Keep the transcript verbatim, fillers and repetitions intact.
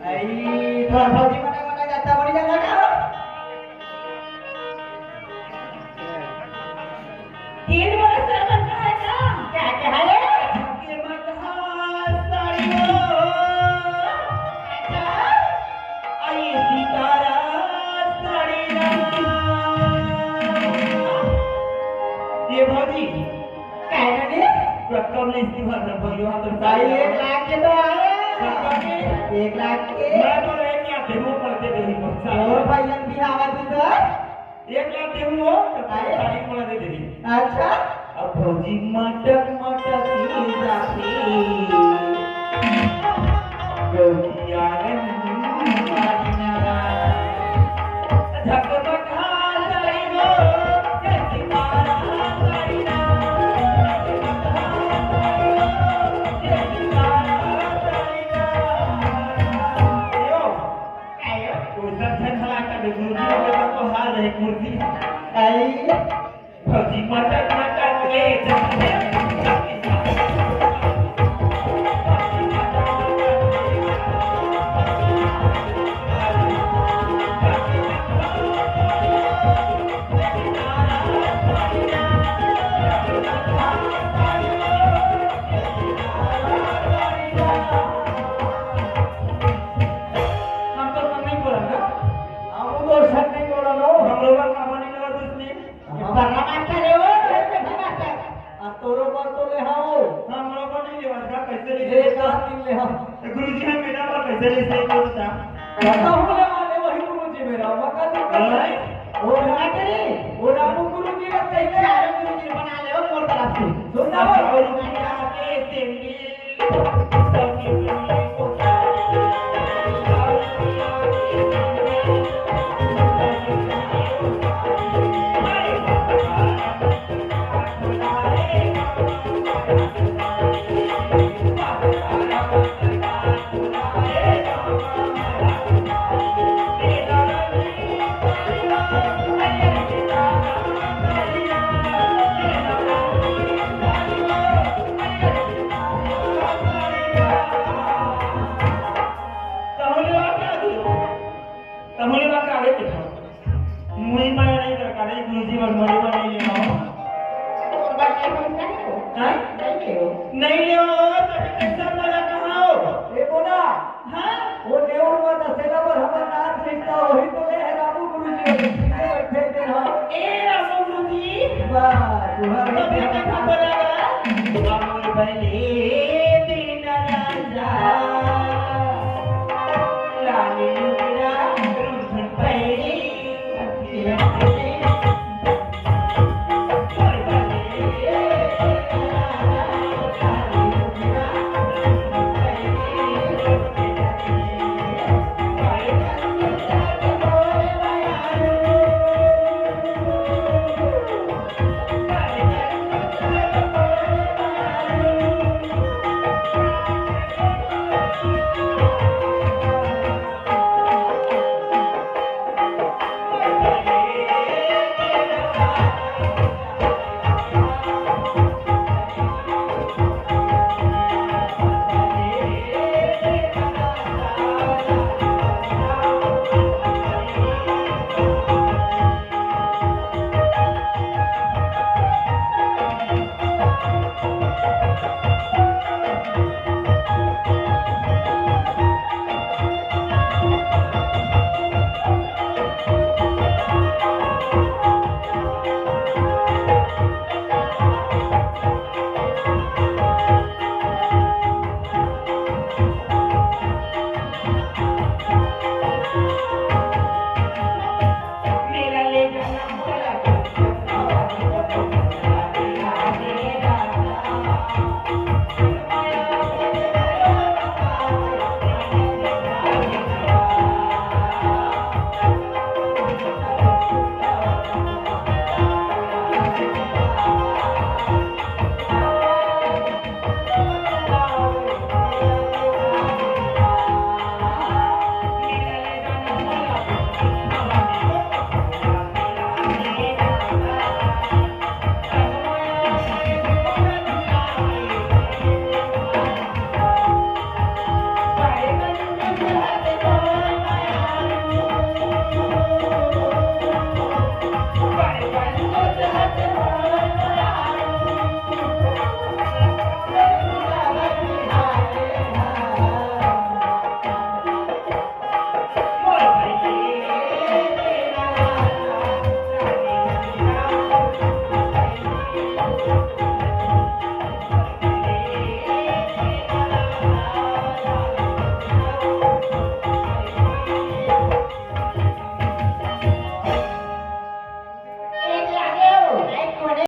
आई, तोर भौजी मटक मटक जाता, बड़ी जाना का? तीन बरस से अपन कहा है का? क्या कहा है? झुके मत हाथ साड़ी हो। अच्छा? आई सितारा साड़ी ना। ये भौजी, काय लगे? रकम नहीं सी भर भैया, तो भाई, एक लाख के तो आए। रकम के? एक लाख के। मैं तो एक लाख देहूँ, पर दे देही पैसा। और भाई, हम भी आवा तू तो। एक लाख देहूँ हो, तो आए। साड़ी मोला दे देही। अच्छा। अब भौजी मटक मटक के जाथे। गौरी आंगन बारी ना। झकमका साड़ी हो, जय सितारा साड़ी ना। यो, कोई सब झन हला कर दे, गुरुजी लोग का तो हाल है, कुर्सी। आई। भौजी मटक मटक के जाथे। हम तो नहीं बोला ना। हम तो सच नहीं बोला ना। हम लोग का मन नहीं लगा कुछ नहीं। बर्रा मास्टर है वो, ये बैठा मास्टर। आ तोरो बर तो ले हाओ। हमरो बर नहीं लेवा का, कैसे ले एक आध दिन ले हाओ। तो गुरुजी हम बेटा पर कैसे ले से को बता। कहूँ ले वाले वही गुरुजी मेरा, मका तू कर। नहीं। वो ना तेरी, वो रामू गुरुजी का कहीं ले आए गुरुजी बना ले, वो मोर तरफ से। सुन ना। सौ रुपया के सेंडी। तहुले बा का आगे देखा। मुई मैं नहीं कर का नहीं, गुरुजी बर मरे बर नहीं लेना हो। बात ये हम नहीं हो। हैं? नहीं हो। नहीं ले हो, तो फिर कैसा मजा कहाँ हो? ए बोला। हाँ? वो नेउर में दसेला पर हमार नाच रिश्ता वही तो ले है रामू गुरुजी, पीछे बैठे थे हम। ए रामू गुरुजी। वाह, तुम्हारे तो फिर कैसा मजा आया? रामू पहले